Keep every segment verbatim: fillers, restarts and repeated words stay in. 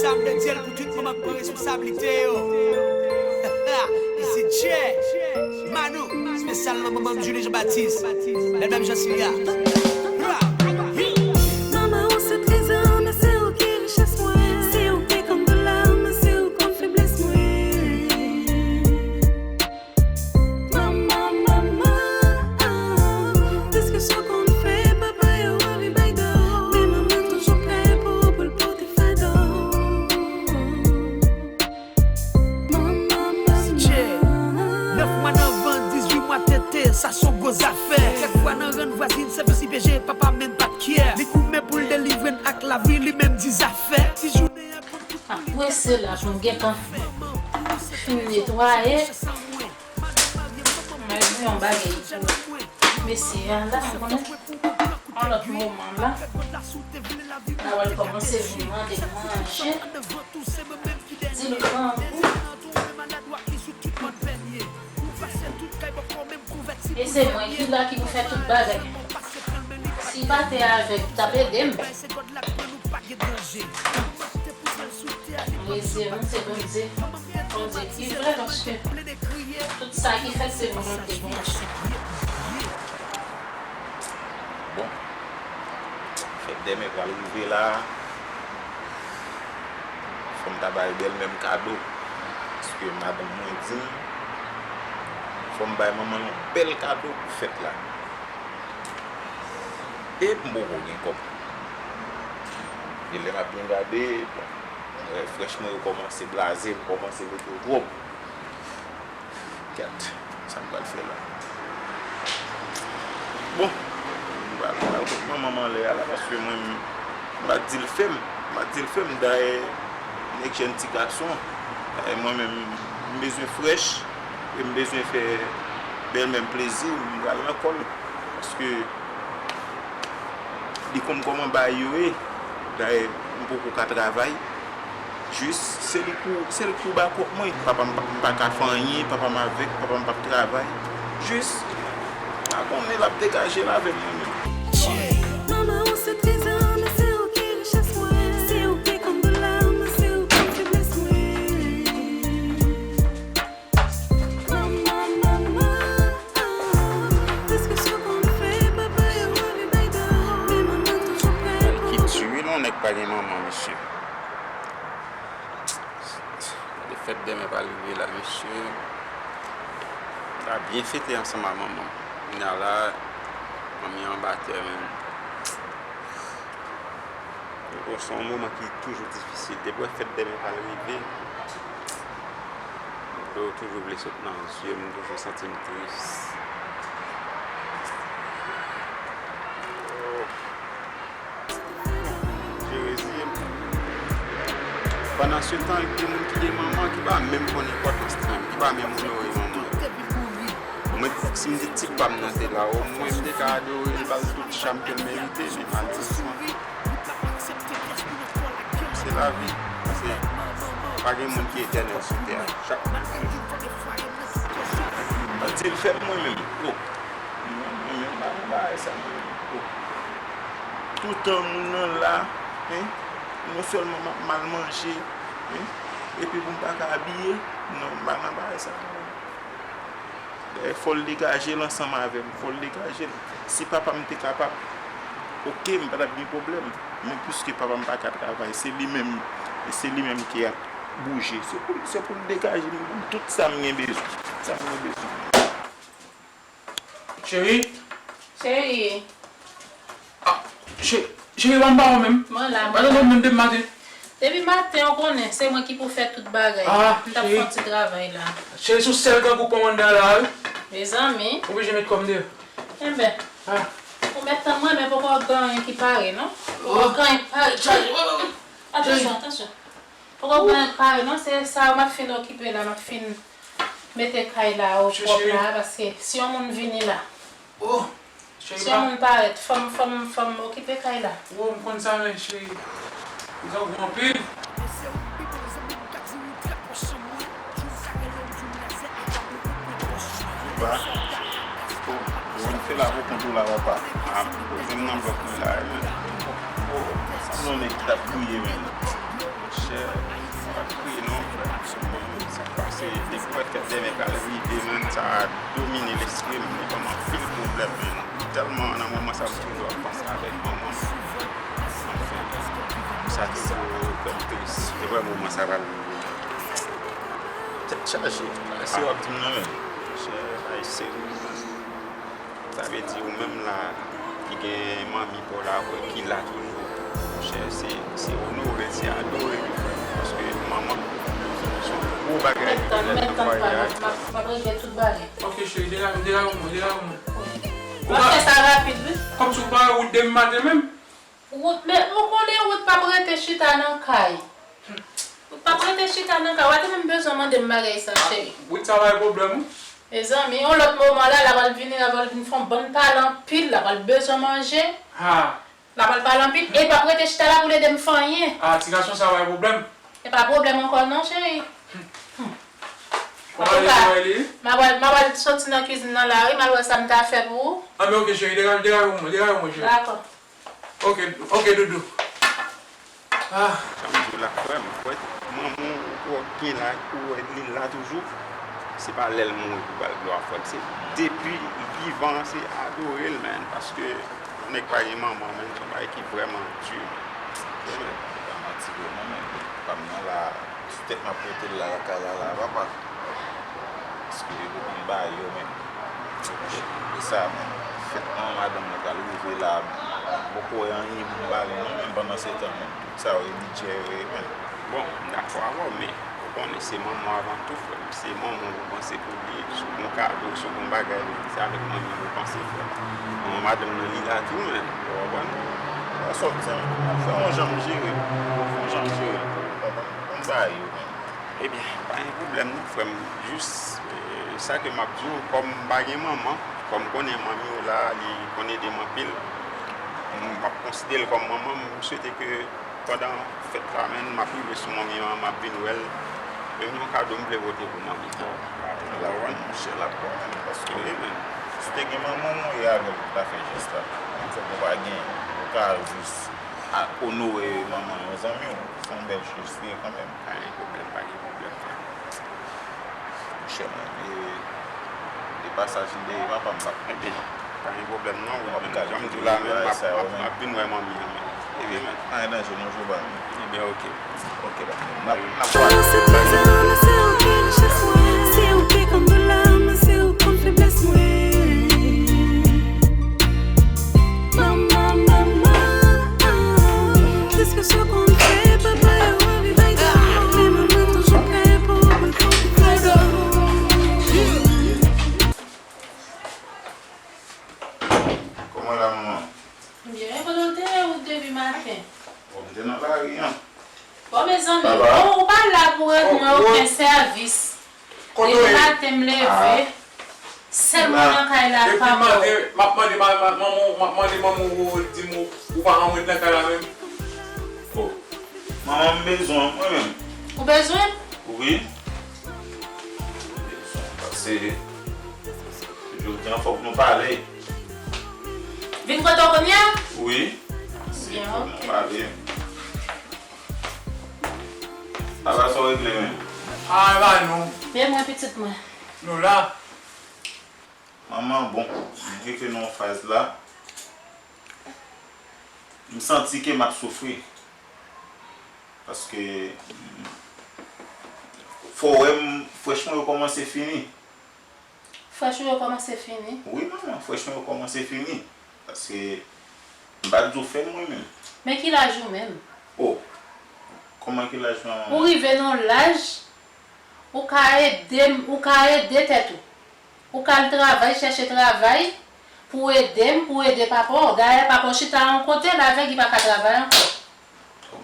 Sa m te di l pou tout manman k pran responsablite yo. Isit Djè, Manou, espesyalman manman m Julie Jean Baptiste, Bèl Dam Jansilya. Manman, ou se trezò, men se ou ki richès mwen. Se ou ki konn doulè m, se ou konn feblès mwen. Manman, manman, ah, diskisyon konn fè, papa yo anvi bay do. Men manman toujou prè pou ou, pou l pote fado. Manman, manman. Nèf mwa nan vant, dizuit mwa tete, sa se yon gwo zafè. Kèk fwa nan rann vwazin, sèvis I P G, papa menm pa t kyè. Li goumen pou l delivre n ak lavi, li menm di zafè. Ti jounen an konn kout. Apre sela, pou m gentan fin netwaye, mwen gen yon bagay pou mesye a la, m konnen yon lòt moman la, la w al kòmanse vin mande m manje, di l grangou. E se mwen ki la ki pou fè tout bagay. Si l pa te avèk, l t ap ede m. Rezèv m se Bondye. Bondye ki vle, paske tout sa ki fèt se volonte Bondye. Bon, fèt dèmen pral rive la. Fò m ta bay bèlmè m kado. Paske madanm mwen di m, fò m bay manman l yon bèl kado pou fèt la. E m poko gen kòb. E lè m ap byen gade, bon, frèch mwen yo kòmanse blaze, m kòmanse mete yo twòp. Gad sa m pral fè la. Bon, m pral, m pral kot manman m anlè a la, paske mwen, m pa t di l fè m, m pa t di l fè m, dayè, nèg jèn ti gason, dayè, mwen menm, m bezwen frèch, e m bezwen fè bèlmè m plezi, m pral nan kò l, paske li konn kòman bagay yo ye, dayè, m poko ka travay. Jis, se li pou, se li pou ba kòb mwen. Papa m pa, m pa ka fè anyen, papa m avèg, papa m p ap travay. Jis, m pa konnen l ap degaje l avè m mwen menm. Manman, ou se trezò m, se ou ki richès mwen. Se ou ki konn doulè m, se ou konn feblès mwen. Manman, manman, ah, diskisyon konn fè, papa yo anvi bay do, men manman toujou prè pou. Ki di wi, non, nèg pa gen manman, mesye. Lè fèt dèmen pral rive la, mesye. M ta byen fete ansanm ak manman m. Kounya la, manmi an anba tè, men. Bon, se yon moman ki toujou difisil. Depi w wè fèt dèmen pral rive, dlo toujou vle sot nan zye m, m toujou santi m tris. Oh. Jere zye m. Pandan se tan, gen moun ki gen manman ki pa menm konn enpòtans li menm, ki pa menm onore manman. Mwen, si m te ti pa m nan te la, omwen m te ka adore l, ba l tout cham ke l merite, men malerezman, se lavi. Paske pa gen moun ki etènèl sou tè a. Chak moun. Ann di l fè m mwen menm. Oh. Mwen menm, m pa nan bagay sa, mwen menm. Oh. Toutan moun nan la, hein, non sèlman m ap mal manje, hein, epi pou m pa ka abiye, non, m pa nan bagay sa, mwen menm. Dayè, fò l degaje l ansanm avè m, fò l degaje l. Si papa m te kapab, oke, m pa t ap gen pwoblèm. Men piske papa m pa ka travay, se li menm, se li menm ki ap bouje. Se pou, se pou l degaje m, ban m tout sa m gen bezwen. Sa m gen bezwen. Cheri. Cheri. Ah, che-, cheri, pa m ba w menm. Mwen la, mwen la. Pa tande w menm depi maten. Depi maten, w konnen, se mwen ki pou fè tout bagay. Ah, cheri. M t ap fè yon ti travay la. Cheri, se w sèl grangou pa m anndan la, wi. Mezanmi. Oblije met kò m deyò. Enben. Ah. Ou mèt tann mwen, men poko gen anyen ki pare, non? Poko gen anyen ki pare. Cheri, oh, oh, oh. Atansyon, atansyon. Poko gen anyen ki pare, non? Se sa m ap fin okipe la, m ap fin mete kay la o pwòp la, paske si yon moun vini la, oh, si yon moun parèt, fò m, fò m, fò m okipe kay la. Oh, m konn sa, men cheri. Ou grangou anpil. Papa, oh, ou vin fè la pou kont ou la, papa. Ah, poze m nan blòk mwen la, men. Oh, sa non nèg ki t ap kriye, men. Chè, m p ap kriye non, frè. Sa k pase depi w wè fèt dèmen pral rive, menn, sa domine lespri m, li ban m anpil pwoblèm, menn. Tèlman nan moman sa m toujou ap panse avèk manman m. Anfen, sa toujou fè m tris. Depi w wè moman sa pral rive, menn. Tèt chaje. Sa w ap di m nan, menn? Chè, bagay serye, menn. Sa vle di ou menm la ki gen manmi pa w la avè w ki la toujou. Monchè, se, se onore l, se adore l. Paske manman se yon gwo bagay nan vwayaj. M ap, m ap regle tout bagay. Ok, cheri, degaje w, degaje w, degaje w. M ap fè sa rapid, wi. Kòmsi w pa wè wout demen maten menm? Wout, men ou konnen wout p ap rete chita nan kay. Wout p ap rete chita nan kay. W a te menm bezwen mande m bagay sa, cheri. Wout sa bay pwoblèm, wi. Mezanmi, yon lòt moman la, l a pral vini, l a pral vin fè yon bann pale anpil, l a pral bezwen manje. Ha. L a pral pale anpil, e l p ap rete chita la pou l ede m fè anyen. Ah, ti gason sa bay pwoblèm. E pa pwoblèm ankò non, cheri. Antouka, m a pral, m a pral soti nan kwizin nan la, wi, m al wè sa m ta fè pou ou. Ah, men ok, cheri, degaje, degaje w mwen, degaje w mwen, cheri. Dakò. Ok, ok, doudou. Ah. Sa m di w la, frè m, frè, manman w ou gen la, ou wè li la toujou. Se pa lè l mouri pou ba l glwa, frè m. Se depi l vivan, se adore l, menn. Paske yon nèg pa gen manman, menn, se yon bagay ki vrèman di, menn. Se pa manti vre, non, menn. Pa m nan la, sou tèt m ap pote l la, lakay la, la, papa. Paske yo konn ba yo, menn. E sa, menn. Fèt manman madanm nan pral rive la, m poko wè anyen pou m ba li, non, menn, pandan se tan, menn. Tout sa yo, e bidjè yo ye, menn. Bon, m dakò avè w, men ou konnen se manman w avan tou, frè m. Se manman w pou panse pou li, si w gen yon kado, si w gen yon bagay, men se avèk manmi w pou panse, frè m. Manman madanm nan, li la tou, menn. Ou konprann? Sa w ap di a, fè yon jan m jere l. Fè yon jan m jere l. Ou konprann? Konn bagay yo, menn. Ebyen, pa gen pwoblèm non, frè m. Jis, eh, sa ke m ap di w, kòm m pa gen manman, kòm m konnen manmi w la, li konn ede m anpil, m ap konsidere l kòm manman m. M swete ke pandan fèt la, menn, m ap rive sou manmi an, m ap vin wè l. Menm yon kado m vle pote pou manmi an. L ap bon, monchè, l ap bon, menn, paske si w te gen manman w, e avè l pou w ta fè jès la. Menm fòk ou pa gen, ou ka jis a, onore manman yon zanmi w. Se yon bèl jès li ye kanmenm. Pa gen pwoblèm, pa gen pwoblèm, frè m. Monchè, mwen, e, e pasaj m dèyè papa m p ap. Ebyen, pa gen pwoblèm non, wi, menn. Jan m di w la, menn, m ap, m ap, m ap vin wè manmi an, menn. Ebyen, menn. Pa gen danje non, Joban. Ebyen, ok. Ok, ba. N ap, n ap pale. Sa se plezi, se anpil chans mwen. Si ou te konn doulè m, si ou konn feblès mwen. Manman, manman, ah, ah. Deske sa konn fè papa yo anvi bay sa. Men manman toujou prè pou ou, pou l konn fè sa. Kòman la, manman? Byen, kote w te ye wout depi maten? Bon, m te nan lari an. Bon, mezanmi, bon, ou pa la pou rann mwen okenn sèvis. Depi maten m leve, sèl mwen nan kay la, papa w. Depi maten, m ap mande ma-, ma-, manman w, m ap mande manman w, ou di m ou, ou pa janm ret nan kay la menm. Oh. Manman, m bezwen w, mwen menm. Ou bezwen m? Wi. M bezwen w, paske jodi a fòk nou pale. Vin kote w kounye a? Wi. Byen, ok. Pale. Papa, sa w regle menm? Ah, e pa nou. Men mwen, pitit mwen. Nou la. Manman, bon, malgre ke nan yon faz la, m santi ke m ap soufri. Paske, mm, fò w wè m, frèch mwen yo kòmanse fini. Frèch ou yo kòmanse fini? Wi, manman, frèch mwen yo kòmanse fini. Paske m pa t di w fè m mwen menm. Men ki laj ou menm? Oh, kòman ki laj mwen, manman? Ou rive nan yon laj, ou ka ede m, ou ka ede tèt ou. Ou ka al travay, chèche travay pou w ede m, pou w ede papa w. Dayè, papa w chita yon kote l avèg, li pa ka travay ankò.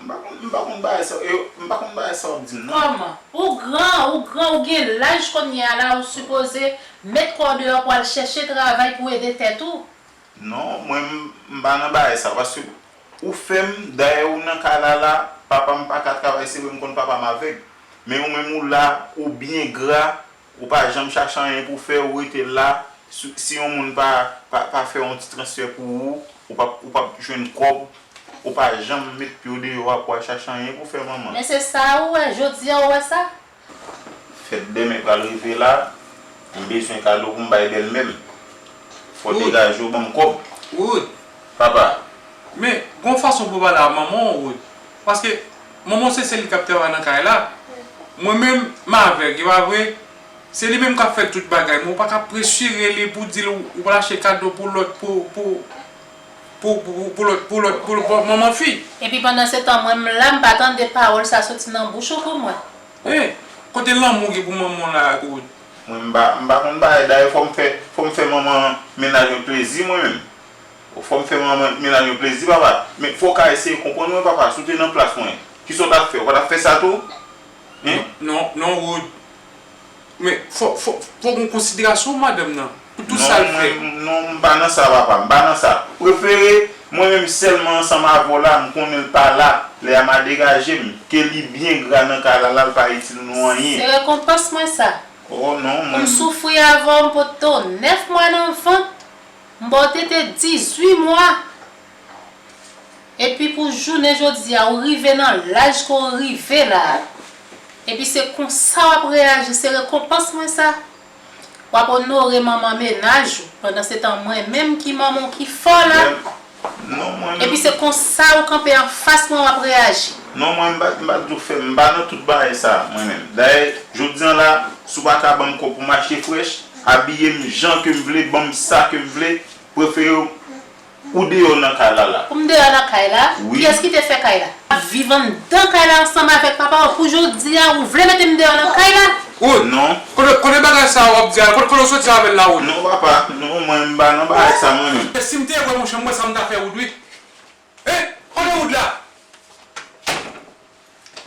M pa konn, m pa konn bagay sa, e, m pa konn bagay sa w ap di m nan. Kòman? Ou gran, ou gran, ou gen laj kounye a la, ou sipoze met kò w deyò pou al chèche travay pou ede tèt ou. Non, mwen, m, m pa nan bagay sa, paske ou fè m, dayè ou nan kay la la, papa m pa ka travay, se vre m konn papa m avèg, men ou menm ou la, ou byen gra, ou pa janm chache anyen pou w fè, ou rete la. Si, si yon moun pa, pa, pa fè yon ti transfè pou ou, ou p ap, ou p ap jwenn kòb. Ou pa janm met pye w deyò a pou w al chache anyen pou w fè manman. Men se sa ou wè, jodi a ou wè sa? Fèt demen pral rive la, m bezwen kado pou m bay bèlmè m. Fò w degaje w ban m kòb. Wood. Papa. Men, gon fason pou w pale a manman w, Wood. Paske manman w se sèl li k ap travay nan kay la. Mwen menm, m avèg, e pa vre? Se li menm k ap fè tout bagay, men ou pa ka presire li pou di l ou, ou pral achte kado pou lòt, pou, pou, pou, pou, pou lòt, pou lòt, pou lòt, pou manman fi. Epi pandan se tan, mwen, m la, m pa tande pawòl sa soti nan bouch ou pou mwen. Eh, kote lanmou gen pou manman w la, Wood? Mwen, m pa, m pa konn bagay, dayè, fò m fè, fò m fè manman mennaj mwen plezi, mwen menm. Fò m fè manman mennaj mwen plezi, papa. Men fò w ka eseye konprann mwen, papa, si w te nan plas mwen, kisa w t ap fè? Ou pa t ap fè sa tou? Hein? Non, non, non, Wood. Men fò, fò, fò gen konsiderasyon madanm nan, pou tout sa l fè. Non, mwen, non, m pa nan sa, papa, m pa nan sa. Prefere mwen menm sèlman ansanm avè w la, m konnen l pa la, lè a m a degaje m, ke li byen gra nan kay la, la l pa itil nou anyen. Se rekonpans mwen sa. Oh non, mwen. Pou m soufri avè w, m pote w nèf mwa nan vant, m ba w tete dizuit mwa. Epi pou jounen jodi a, ou rive nan laj ke w rive la. Epi se konsa w ap reyaji, se rekonpans mwen sa. W ap onore manman mennaj ou, pandan se tan mwen menm ki manman w ki fè w la. Non, mwen menm. Epi se konsa ou kanpe anfas mwen, w ap reyaji. Non, mwen m pa, m pa t di w fè, m pa nan tout bagay sa, mwen menm. Dayè, jodi a la, si w pa ka ban m kòb pou m achte frèch, abiye m jan ke m vle, ban m sa ke m vle, prefere ou deyò nan kay la la. Pou m deyò nan kay la? Wi. Kiyès ki te fè kay la? M ap viv anndan kay la ansanm avèk papa w. Pou jodi a, ou vle mete m deyò nan kay la? Wood. Non. Kote, kote bagay sa w ap di a? Kote, kote w soti avè l la, Wood? Non, papa. Non, mwen, m pa nan bagay sa, mwen menm. E si m te wè, monchè, m wè sa m ta fè, Wood, wi. Eh, kote Wood la?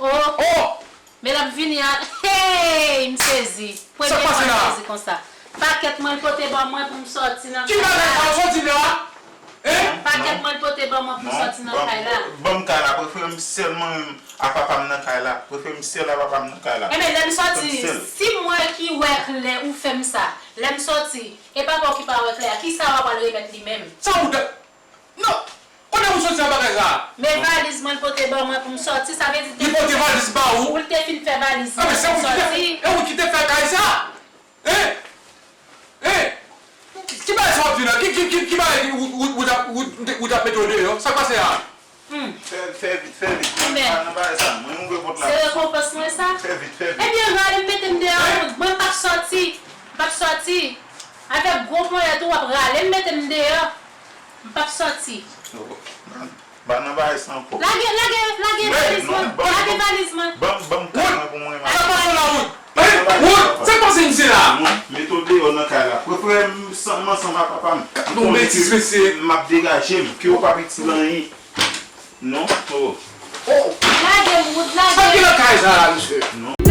Oh. Oh! Men l ap vini a. Hey! M sezi. Premye fwa m sezi konsa. Pakèt mwen l pote ban mwen pou m sòti nan kay la. Ki bagay sa w sòti la? Hein? Pakèt mwen l pote ban mwen pou m sòti nan kay la. Ban m kay la. Prefere m sèl mwen menm a papa m nan kay la. Prefere m sèl a papa m nan kay la. Enben, lè m sòti, si m wè ki wè klè ou fè m sa, lè m sòti, e papa w ki pa wè klè a, kisa w ap al remèt li menm? Sa ou de Non! Kote ou soti a bagay sa a? Men valiz mwen l pote ban mwen pou m sòti, sa vle di li pote valiz ba ou? Pou l te fin fè valiz mwen pou m sòti. E ou ki te fè kay sa? Hein? Hein? Ki, ki bagay sa w ap di la? Ki, ki, ki, ki bagay ou, ou, ou, ou t ap, ou, ou t ap mete w deyò? Sa k pase a? Hmm. Fè, fè vit, fè vit. Mwen pa nan bagay sa. Mwen ouvè pòt la. Se rekonpans mwen sa? Fè vit, fè vit. Ebyen, rale m mete m deyò. Hein? Mwen p ap sòti. M p ap sòti. Avèk gwo ponyèt ou w ap rale m mete m deyò. M p ap sòti. Oh, pa nan bagay sa ankò. Lage, lage, lage valiz mwen. Lage valiz mwen. Ban m, ban m kay mwen pou mwen. Sa pa fè la wout. Wout, sa k pase misye la? Non, mete w deyò nan kay la. Prefere m ansanm a papa m. Gad yon betiz, mesye. M ap degaje m, ke w p ap itil anyen. Non, oh. Oh. Lage m, Wout, lage. Sa ki nan kay sa la, mesye? Non.